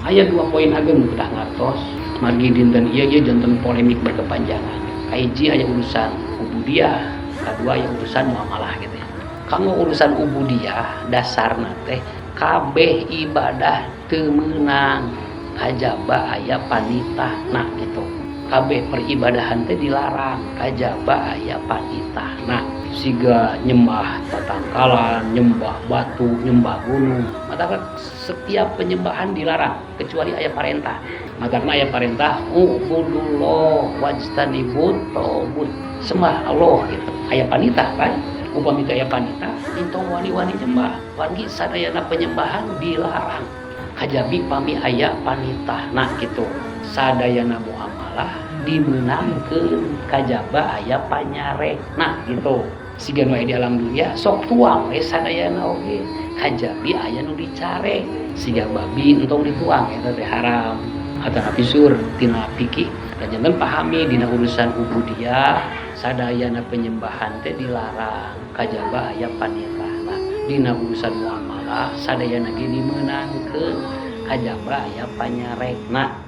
Aya dua poin ageng kedah ngartos margi dinten ieu ieu janten polemik berkepanjangan. Kahiji aya urusan ubudiyah, kadua aya urusan muamalah gitu ya. Kanggo urusan ubudiyah dasarna teh kabeh ibadah teu meunang kajaba aya panitahna gitu. Kabeh peribadahan teh dilarang kajaba aya panitahna. Siga nyembah tatangkalan, nyembah batu, nyembah gunung. Maka setiap penyembahan dilarang kecuali aya parentah. Matakna aya parentah ubudullah wajtanibut tagut. Sembah Allah gitu. Aya panitah kan? Upami teu aya panitah, entong wani-wani nyembah. Wargi sadayana penyembahan dilarang. Kajabi pami aya panitahna gitu. Sadayana muamalah dimenangkeun kajaba aya panyarekna gitu. Siga nu aya di alam dunia sok tuang we sadayana oge kajabi aya nu dicarek. Siga babi entong dituang eta teh haram. Atanapi sur tina fikih. Dan janten pahami dina urusan ubudiyah sadayana penyembahan teh dilarang kajaba aya panitahna. Dina urusan muamalah sadayana ge dimeunangkeun kajaba aya panyarekna.